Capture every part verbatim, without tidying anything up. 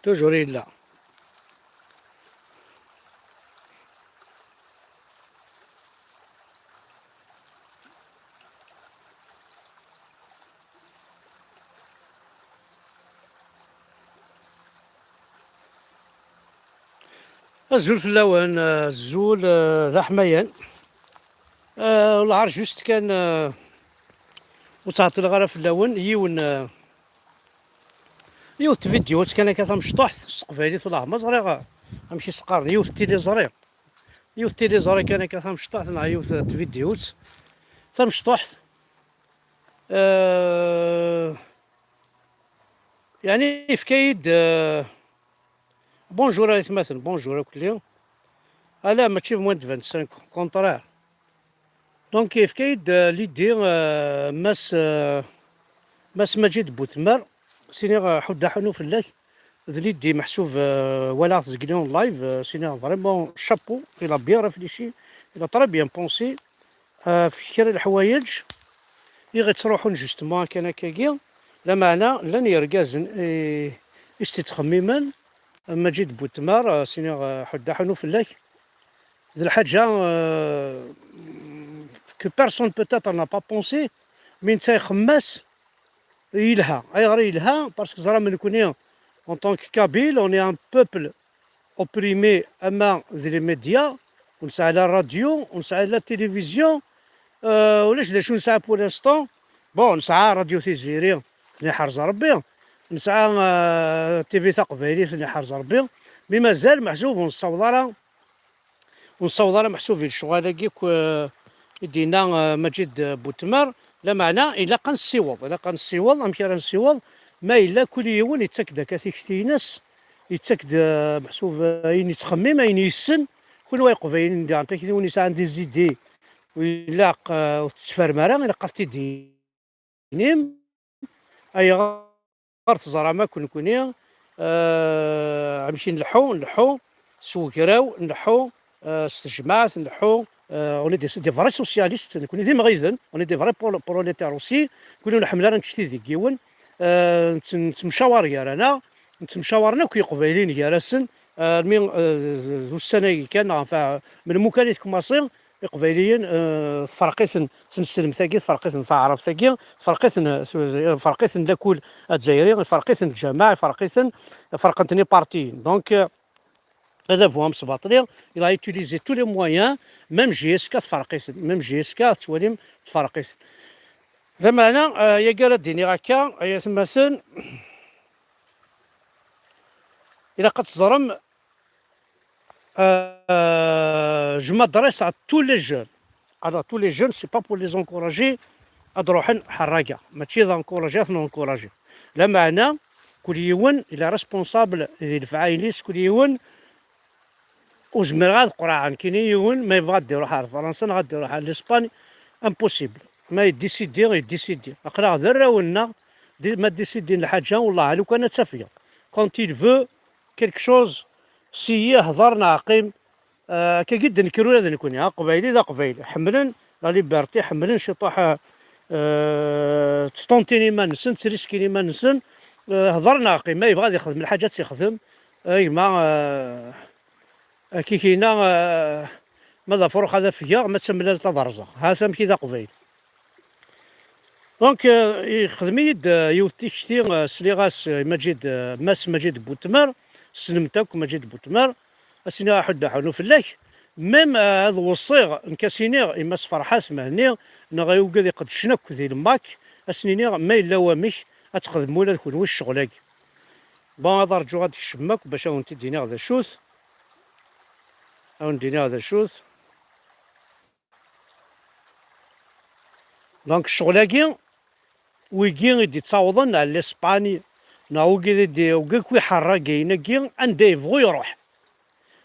Toujours yella. Azul fell-awen, azul, eh, d aḥmayan. Eh, lɛar juste kan, eh, ur ttɛeṭṭileɣ ara fell-awen. Yiwen, eh, yiwet tvidyut kan akka tamecṭuḥt s teqbaylit, ula ma ẓriɣ, eh, amek i s-qqaren, yiwet tiliẓri. Yiwet tiliẓri kan akka tamecṭuḥt neɣ yiwet tvidyut tamecṭuḥt. Eh, yeɛni yefka-yi-d, eh, bonjour ay atmaten, bonjour akk-, ala, mačči d moins de vingt-cinq, contraire. Donc, yefka-yi-d, euh, l'idée, euh, Mass, euh, Mass Maǧid Butmer, s-iniɣ, euh, ḥudd aḥunu fell-ak. D l'idée meḥsub, euh, walaɣ-t zegli en live, euh, s-iniɣ vraiment chapeau, il a bien réfléchi, il a très bien pensé, euh, ɣef kra n leḥwayeǧ i ɣ-ittruḥun justement kan akkagi. Lameɛna llan yergazen i, i s-ittxemmimen, Maǧid Butmer, euh, s-iniɣ, euh, ḥudd aḥunu fell-ak. D lḥaǧa, euh, que personne peut-être n'a pas pensé, mais netta ixemmem-as yelha. Ayɣer yelha? Parce que ẓram nekkni, en tant que Kabyle, on est un peuple opprimé, ama d les médias, ur nesɛi la radio, ur nesɛi la télévision, euh, ulac d acu nesɛa pour l'instant. Bon, nesɛa Radio Tiziri, tenna iḥrez Rebbi, nesɛa, euh, T V Taqbaylit, tenna iḥrez Rebbi, mais mazal meḥsub ur nessaweḍ ara ur nessaweḍ ara meḥsub i lecɣal-agi akk, eh, i d-yenna, eh, Maǧid, eh, Butmer. Lameɛna ilaq ad nessiweḍ, ilaq ad nessiweḍ. Amek ara nessiweḍ? Ma yella kul yiwen yettak-d akka tikti-ines, yettak-d, eh, meḥsub, eh, ayen yettxemmim, ayen yessen. Kunwi ay Iqbayliyen, diɣen taktiwin yesɛan des idées, u ilaq, eh, ur tettferm ara, ilaq ad t-id- nim, ayɣer teẓram akk nekkni, euh, amek i nleḥḥu, nleḥḥu s wegraw, nleḥḥu, euh, s tejmaɛt, nleḥḥu, euh, on est des, des vrais socialistes, nekkni d imɣiden, on est des vrais pro-, prolétaires aussi, nekkni ur nḥemmel ara nečč tidi deg yiwen, euh, nett-, nettemcawar gar-aneɣ, nettemcawaren akk Iqbayliyen gar-asen, euh, almi, euh, d, d ussan-agi kan, enfin, melmi kan i tekmaṣi, Iqbayliyen, eh, tferq-iten tneslemt-agi, tferq-iten taɛrabt-agi, tferq-iten, eh, tferq-iten lakul azzayri, tferq-iten lǧameɛ, tferq-iten, ferqen-ten ipartiyen. Donc, eh, adabu amesbaṭli, il a utilisé tous les moyens, même J S K tferq-iten, même J S K tettwalim tferq-iten. Lameɛna, eh, yagi ara d-iniɣ akka, ay atmaten, ilaq ad teẓrem, Euh, je m'adresse à tous les jeunes. Alors, tous les jeunes, c'est pas pour les encourager ad ruḥen ḥerraga. Mačči d encourager ad ten-encourager. Lameɛna, kul yiwen il est responsable di lefɛayel-is, kul yiwen ur zmireɣ ad qerɛeɣ nekkini yiwen ma yebɣa ad d-iruḥ ar Fransa neɣ ad d-iruḥ ar l'Espagne, impossible. Ma yeddisidi, yeddisidi. Aql-aɣ d arraw-nneɣ, di-, ma ddisidi n lḥaǧa, wellah, lukan ad tafgeḍ. Quand il veut quelque chose, siyyi hḍer neɣ qqim, eh, akkagi d-nekker ula d nekkni, aqbayli d aqbayli, ḥemmlen la liberté, ḥemmlen ciṭuḥ, eh, ttesṭuntin iman-nsen, ttriskin iman-nsen, eh, hḍer neɣ qqim, ma yebɣa ad ixdem lḥaǧa ad tt-ixdem, a gma, eh, akkikina, eh, ma d afrux ad afgeɣ, ma d tamellalt ad rẓeɣ, ha-t amek i d aqbayli. Donc, euh, ixdem-iyi-d, euh, yiwet tikti, euh, sliɣ-as, euh, i Maǧid, euh, Mass Maǧid Butmer, tessnem-t akk Maǧid Butmer, as-iniɣ aḥuddu aḥunu fell-ak, même, euh, ad weṣṣiɣ, nekk as-iniɣ i Mass Ferḥat Mhenni, neɣ i wigad iqeddcen akk di Lmak, as-nini ma yella wamek ad txedmem ula d kunwi ccɣel-agi. Bon, ad rǧuɣ ad d-kecmem akk bac ad wen-t-id-iniɣ d acu-t, ad wen-d-iniɣ d acu-t. Donc, ccɣel-agi, wigi i d-ittawḍen ar l'Espagne, neɣ wigi i d-, wigi akk iḥerragen-agi, anda yebɣu iruḥ.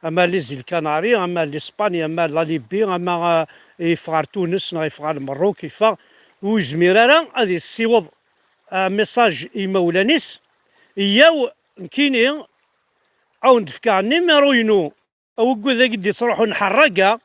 Ama les îles Canaries, ama l'Espagne, ama la Libye, ama, eh, yeffeɣ ar Tunes, neɣ yeffeɣ ar Lmerruk, yeffeɣ, ur yezmir ara ad yessiweḍ, eh, message i yimawlan-is. Yyaw, nekkini, ad wen-d-fkeɣ numéro-inu. Aweggu dagi d-ittruḥun ḥerraga,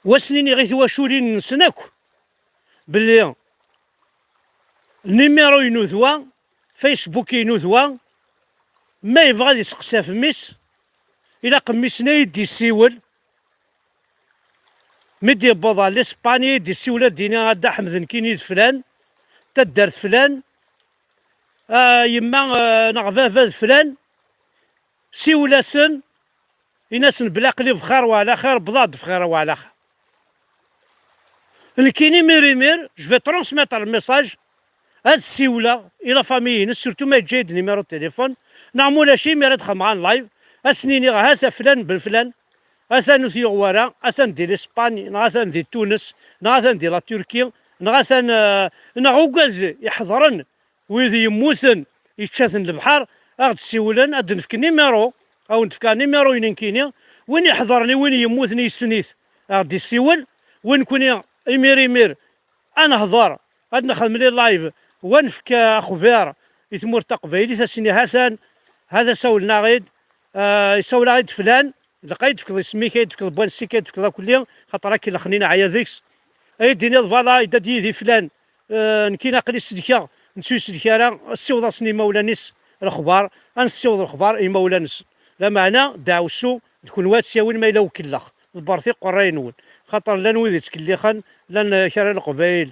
wa s-niniɣ i twaculin-nsen akk belli numéro-inu d wa, Facebook-inu d wa, Ma yebɣa ad iseqsi ɣef mmi-s, ilaq mmi-s-nni ad yi-d-yessiwel. Mi d-yewweḍ ɣer Lispañ, ad yi-d-yessiwel, ad d-yini: "A Dda Ḥmed, nekkini d flan, taddart flan, a yemma, eh, neɣ baba d flan." Siwel-asen, in-asen belli aql-i bxir wa ɛla xir, bḍaɣ-d bxir wa ɛla xir. Nekkini, imir imir, je vais transmettre le message, ad siwleɣ i la famille-ines, surtout ma yeǧǧa-yi-d numéro de téléphone, neɣ ma ulac, imir ad xedmeɣ en live, ad sen-iniɣ: "Hata flan ben flan, atan ur t-yuɣ wara, atan di l'Espagne, neɣ atan di Tunes, neɣ atan di la Turquie, neɣ atan, eh, neɣ ugad iḥeḍren, wid yemmuten, yečča-ten lebḥer, ad ɣ-d-siwlen, ad d-nefk numéro, ad wen-d-fkeɣ numéro-inu nekkini, win iḥeḍren i win yemmuten yessen-it, ad ɣ-d-isiwel, win nekkni imir imir ad nehḍer, ad nexdem les lives, wa nefk axbir i tmurt taqbaylit, ad s-nini: Hatan, hada sawlen-aɣ-id, eh, isawel-aɣ-id flan, ilaq ad yi-d-tefkeḍ isem-ik, ad yi-d-tefkeḍ n wansi-k, ad yi-d-tefkeḍ akk-nni, xaṭer ad k-ilexnin, ɛya deg-s. Ad yi-d-tiniḍ: "Voilà, yedda-d yid-i flan, eh, nekkini aql-i selkeɣ, netta ur iselk ara." Ssiweḍ-asen i imawlan-is lexbar, ad nessiweḍ lexbar i imawlan-nsen. Lameɛna, ddeɛwessu, d kenwi ad tt-yawin ma yella wekleɣ, ḍebbret iqerray-nwen, xaṭer llan wid yettkellixen, llan, eh, kra n Leqbayel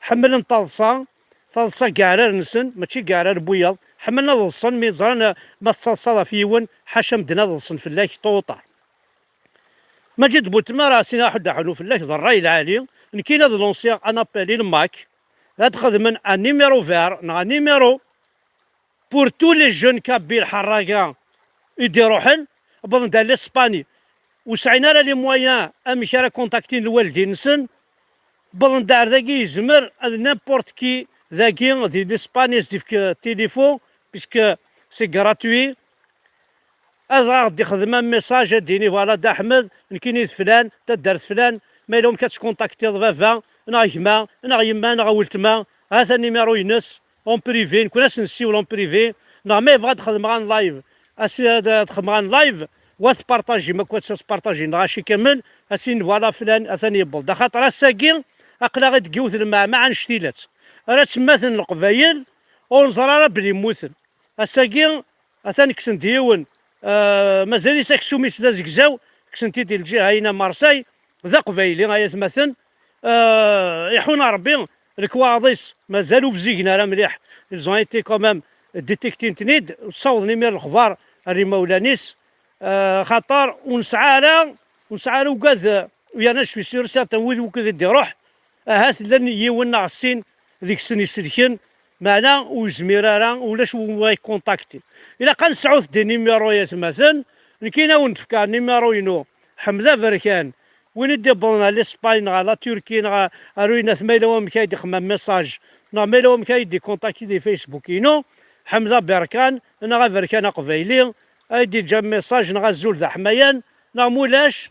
ḥemmlen taḍsa, taḍsa deg yeɛrar-nsen, mačči deg yeɛrar n wiyaḍ. Ḥemmlen ad ḍsen, mi ẓran, eh, ma tettaḍsaḍ ɣef yiwen, ḥaca medden ad ḍsen fell-ak, tôt ou tard. Maǧid Butmar, a Sidi Ḥud Aḥunu, fell-ak d ṛṛay lɛali. Nekkini ad lansiɣ un appel i le MAK, ad xedmen un numéro vert, neɣ un numéro pour tous les jeunes kabyles ḥerraga i d-iruḥen, wwḍen-d ar l'Espagne, ur sɛin ara les moyens amek ara contactin lwaldin-nsen, wwḍen-d ar dagi, yezmer ad n'importe qui dagi di l'Espagne ad s-d-ifk tilifun, puisque c'est gratuit. Ad aɣ-d-ixdem un message, ad d-yini: "Voilà, Dda Ḥmed, nekkini d flan, taddart flan, ma yella wamek ad tkontaktiḍ baba, neɣ gma, neɣ yemma, neɣ weltma, hata numéro-ines, en privé, nekkni ad s-nessiwel en privé, neɣ ma yebɣa ad xedmeɣ en live, as-, ad, ad xedmeɣ en live, wa tpartajim, akk ad tpartajim, neɣ aci kamel, ad s-inin: Voilà, flan, atan yewweḍ-d." Axaṭer ass-agi, aql-aɣ-id deg yiwet n lmeɛmeɛ annect-ilat. Ara ttemmaten Leqbayel, ur neẓri ara belli mmuten. Ass-agi, atan kksen-d yiwen, eh, mazal-is aksum-is d azegzaw, kksen-t-id di lǧiha-ina Marseille, d aqbayli, ay atmaten. Eh, iḥun Ṛebbi, lekwaɣeḍ-is mazal ur bzigen ara mliḥ. Ils ont été quand même détectés-ten-id, ssawḍen imir lexbar ar imawlan-is, eh, xaṭer ur nesɛi ara, ur nesɛi ara ugad, eh, yerna je suis sûr certain wid wukud i d-iruḥ, ahat llan yiwen neɣ sin deg-sen iselken, meɛna ur yezmir ara, ulac win ara ikontakti. Ilaq ad nesɛut des numéros, ay atmaten. Nekkini ad wen-d-fkeɣ numéro-inu, Ḥmed Aberkan. Win i d-iwwḍen ar l'Espagne, neɣ ar la Turquie, neɣ ar uyennat, ma yella wamek ay d-ixdem message, neɣ ma yella wamek ay d-ikontakti di Facebook-inu, Ḥmed Aberkan, neɣ Aberkan Aqbayli, ay d-iǧǧa message, neɣ azul d aḥmayan, neɣ mulac,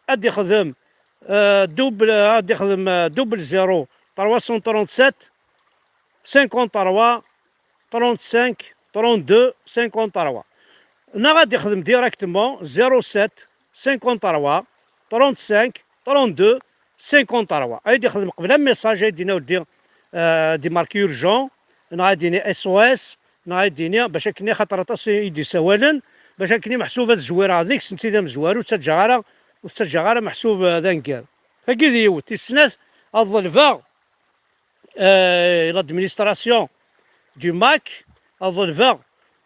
ad d-ixdem, euh, double, ad d-ixdem, euh, double zéro trois cent trente-sept cinquante-trois trente-cinq trente-deux cinquante-trois. Neɣ ad d-ixdem directement zéro sept cinquante-trois trente-cinq trente-deux cinquante-trois. Ay d-ixdem qbel un message, ay d-yini, euh, di marque urgent, neɣ ay d-yini S O S, neɣ ay d-yini, bac akken, xaṭer aṭas i d-isawalen, bac akken meḥsub ad zwireɣ deg-s, netta d amezwaru, ur ttaǧǧaɣ ara, ur ttaǧǧaɣ ara meḥsub, eh, d aneggar. Tagi d yiwet. Tis snat, ad ḍelbeɣ, eh, l'administration du MAK, ad ḍelbeɣ,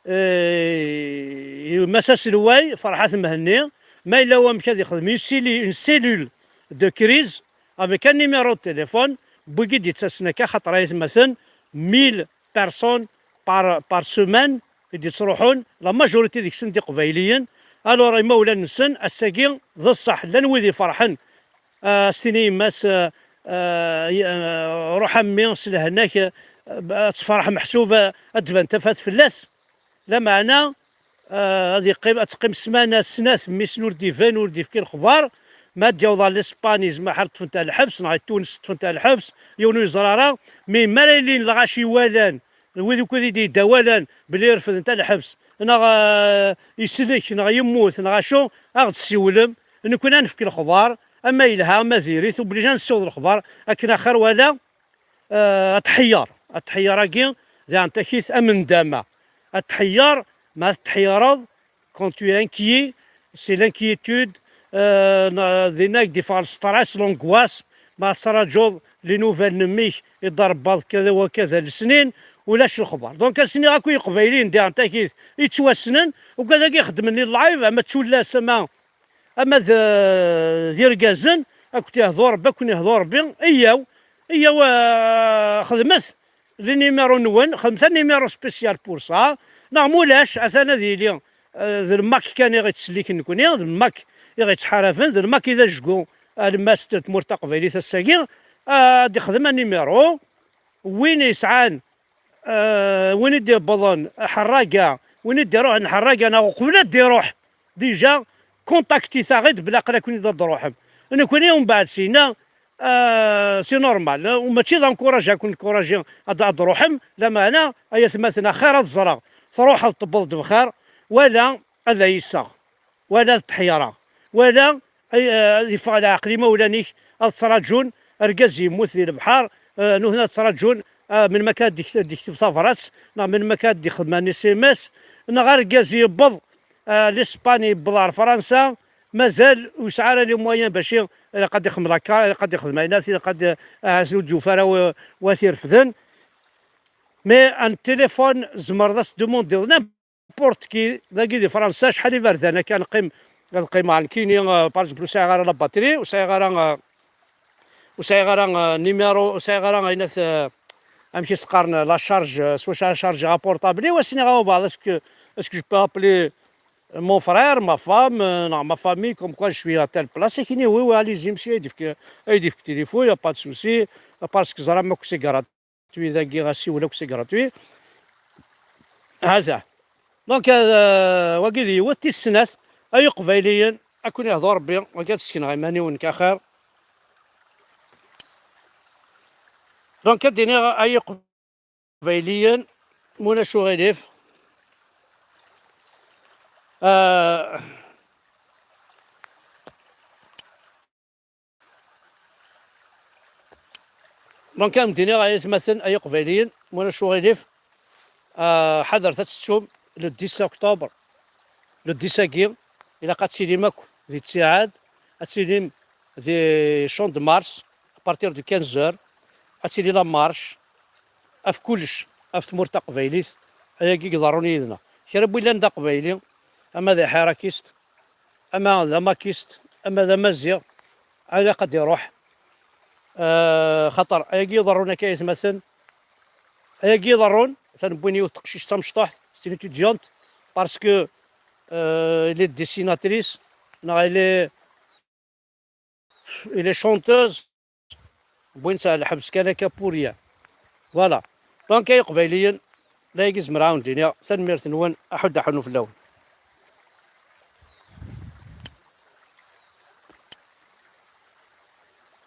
eh, i Mass Aselway Ferḥat Mhenni, ma yella wamek ad ixdem une cellu-, une cellule de crise avec un numéro de téléphone, wigi d-yettasen akka, xaṭer ay atmaten, mille personnes par, par semaine i d-yettruḥun, la majorité deg-sen d Iqbayliyen. Alors, imawlan-nsen, ass-agi d ṣṣeḥ, llan wid iferḥen. Ah, s tini yemma-s, ah, ah, y-, ah, ruḥ a mmi, s lehna-k, ah, ad tefreḥ meḥsub, ah, ad d-tban tafat fell-as. Lameɛna, ah, ad yeqqim, ad teqqim ssmana, snat, mmi-s ur d-iban, ur d-ifki lexbar. Ma ad d-yaweḍ ɣer l'Espagne, yezmer ḥal ṭṭfen-t ɣer lḥebs, neɣ i Tunes ṭṭfen-t ɣer lḥebs, yiwen ur yeẓri ara. Mi, mi ara ilin lɣaci walan, wid ukud i d-yedda walan belli refden-t ɣer lḥebs, neɣ, ah, yeslek, neɣ yemmut, neɣ acu, ad ɣ-d-ssiwlem. Nekkni ad nefk lexbar, ama yelha, ama diri-t, obligé ad nessiweḍ lexbar, akken axir wala, eh, ad tḥeyyer. Ad tḥeyyer-agi, daɣen takit amendama. ad tḥeyyeṛ, ma tettḥeyyiṛeḍ, quand tu es inquiet, c'est l'inquiétude, euh, na- dinna i k-d-iffeɣ le stress, l'angoisse, ma tettṛaǧuḍ les nouvelles n mmi-k i d-trebbaḍ kada wa kada lesnin, ulac lexbar. Donc, ad s-iniɣ akk i Iqbayliyen diɣen takit yettwassnen, ugad-agi ixeddmen i live, ama d tullas, ama, ama d, d irgazen, ad kent-ihdu Rebbi, ad ken-ihdu Rebbi, iyyaw, iyyaw, euh, xedmet le numéro-nwen, xedmet un numéro spécial pour ça, neɣ mulac, atan ad yili, euh, d lmak kan i ɣ-ittselliken nekni, d lmak i ɣ-ittḥaraben, d lmak i d ajgu alemmas n tmurt taqbaylit ass-agi, euh, ad d-ixdem un numéro, win yesɛan, euh, win i d-yewwḍen ḥerraga, win i d-iruḥen ḥerraga, neɣ uqbel ad d-iruḥ, déjà, contactit-aɣ-id belli aql-aken-id ad d-truḥem. Nekni, umbeɛd, sina, euh, c'est normal, euh, mačči d encourage, ad ken-encourager ad, ad d-truḥem, lameɛna, ay atmaten, axir ad ẓreɣ, truḥeḍ tewweḍ-d bxir, wala ad ay-iseɣ, wala ad tḥeyṛeɣ, wala ay, euh, ad yeffeɣ leɛqel imawlan-ik, ad ttṛaǧun, argaz yemmut di lebḥer, euh, nutni ad ttṛaǧun, euh, melmi akka ad d-ikt-, ad d-ikteb tabrat, neɣ melmi akka ad d-ixdem un S M S, neɣ argaz yewweḍ, euh, l'Espagne, yewweḍ ɣer Fransa, mazal ur yesɛi ara les moyens bac i-, ilaq ad ixdem la carte, ilaq ad ixdem ayennat, ilaq ad, ahat ur d-yufi ara wa-, wa t-irefden. Mais un téléphone, tzemreḍ ad s-demandiḍ n'importe qui, dagi di Fransa, acḥal iberdan akka neqqim, ad qqimeɣ nekkini, euh, par exemple, ur sɛiɣ ara la batterie, ur sɛiɣ ara, euh, ur sɛiɣ ara, euh, numéro, ur sɛiɣ ara ayennat, euh, amek i s-qqaren, la charge, euh, s wacu ara chargeɣ aportable-iw, ad s-iniɣ a baba, est-ce que, est-ce que je peux appeler mon frère, ma femme, euh, neɣ ma famille, comme quoi je suis à telle place, ad k-yini oui, oui, allez-y, monsieur, ad yefk, ad yefk téléphone, y a pas de souci, parce que ẓram akk c'est gratuit dagi, asiwel akk c'est gratuit. Hada. Donc, euh, wagi d yiwet, tis snat, ay Iqbayliyen, ad ken-ihdu Rebbi, wagi ad sekneɣ iman-iw nekk axir. Donc, ad d-iniɣ ay Iqbayliyen, ma ulac uɣilif. Euh, Donc, ad m-d-iniɣ ay atmaten, ay Iqbayliyen, ma ulac uɣilif, ah, ḥadret ad tettum, le dix octobre, le dix-agi, ilaq ad tilim akk di ttiɛad, ad tilim di Champ de Mars, à partir de quinze heures, ad tili la marche, af kullec, af tmurt taqbaylit, ayagi i iḍerrun yid-neɣ. Kra n wi yellan d aqbayli, ama d aḥirakist, ama d amakist, ama d amaziɣ, ilaq ad iruḥ. Euh, xaṭer ayagi iḍerrun akka, ay atmaten, ayagi iḍerrun, atan wwin yiwet teqcict tamecṭuḥt, c'est une étudiante, parce que, euh, elle est dessinatrice, neɣ elle est, elle est chanteuse, wwin-tt ɣer lḥebs kan akka pour rien. Voilà. Donc, ay Iqbayliyen, d ayagi zemreɣ ad wen-d-iniɣ, tanemmirt-nwen, aḥudd aḥunnu fell-awen.